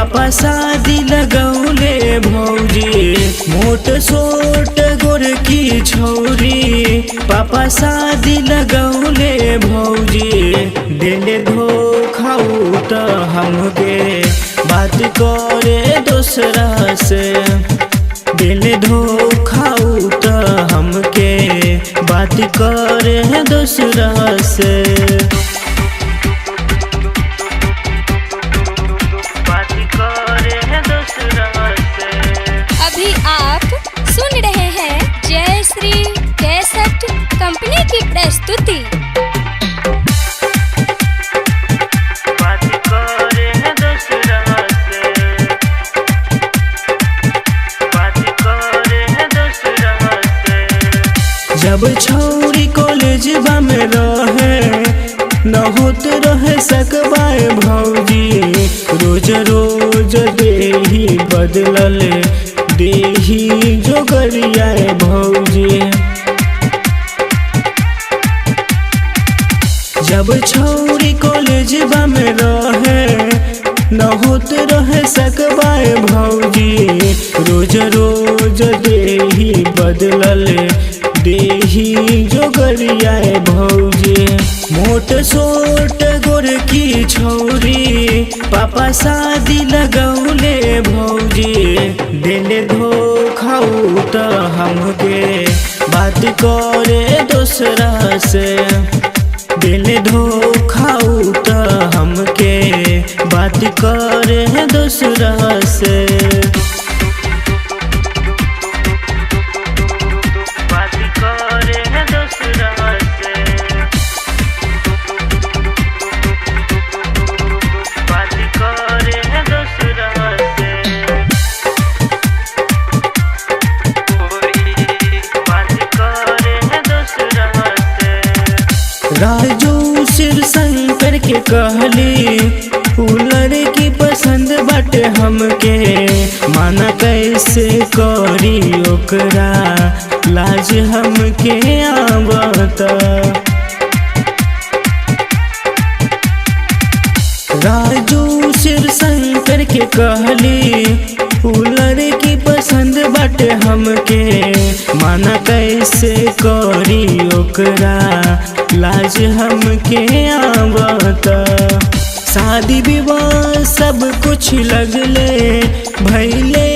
पापा शादी लगौले भौजी। मोट सोट गोरकी छौरी पापा शादी लगौले भौजी। दिल धोखा त हमके बात करे दोसरा से। दिल धोखा त हमके बात करे दोसरा से। बात करे दोसरा से। अभी आप सुन रहे हैं जय श्री कैसेट कंपनी की प्रस्तुति। बात करे दोसरा से। बात करे दोसरा से। जब छौरी कॉलेजबा में रहे न होत रहे सकबाए भौजी। रोज रोज देही बदलल देही जोगरियाए भौजी। जब छौरी कॉलेजबा में रहे न होत रहे सकबाए भौजी। रोज रोज देही बदलल देही जोगरियाए भौजी। मोट सोट गोरकी छौरी पापा शादी लगौले भौजी। दिल धोखा त हमके बात करे दोसरा से। दिल धोखा त हमके बात करे दोसरा से। बात करे दोसरा से। बात करे दोसरा से। बात करे दोसरा से। राजू शिव शंकर के कहली उ लड़की पसंद बाटे हमके। माना कैसे करी ओकरा लाज हमके आवता। राजू शिव शंकर के कहली उ लड़की पसंद बाटे हमके। माना कैसे करी ओकरा लाज हमके आवता। शादी विवाह सब कुछ लगले भैले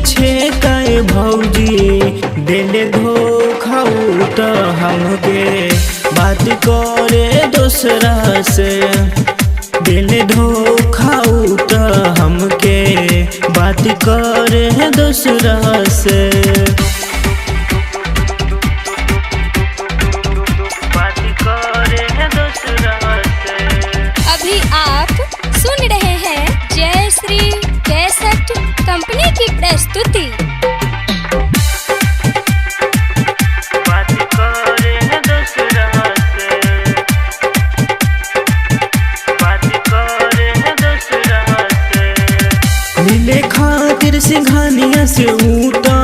छे काय भौजी। दिल धोखा त हमके बात करे दोसरा से। दिल धोखा त हमके बात करे दोसरा से। बात करे दोसरा से। अभी आप सुन रहे हैं जय श्री कैसेट कंपनी की प्रस्तुति। बात करे दोसरा से। बात करे दोसरा से। मिले खातिर सिंघानिया से ऊटा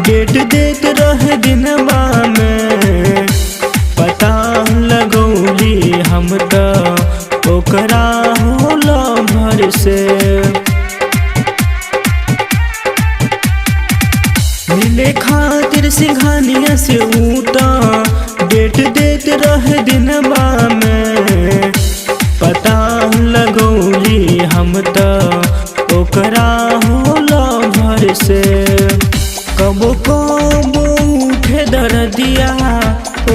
डेट देत रहे दिनवा में। पता लगौली हम त ओकरा होला भर से। मिले खातिर सिंघानिया से ऊटा डेट देत रहे दिनवा में। पता लगौली हम त ओकरा होला भर से। कबो कबो उठे दर्दिया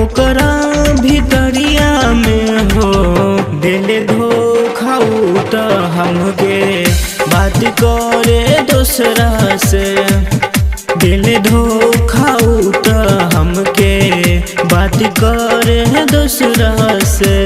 ओकरा भीतरिया में हो। दिल धोखा त हमके बात करे दोसरा से। दिल धोखा त हमके बात करे दोसरा से।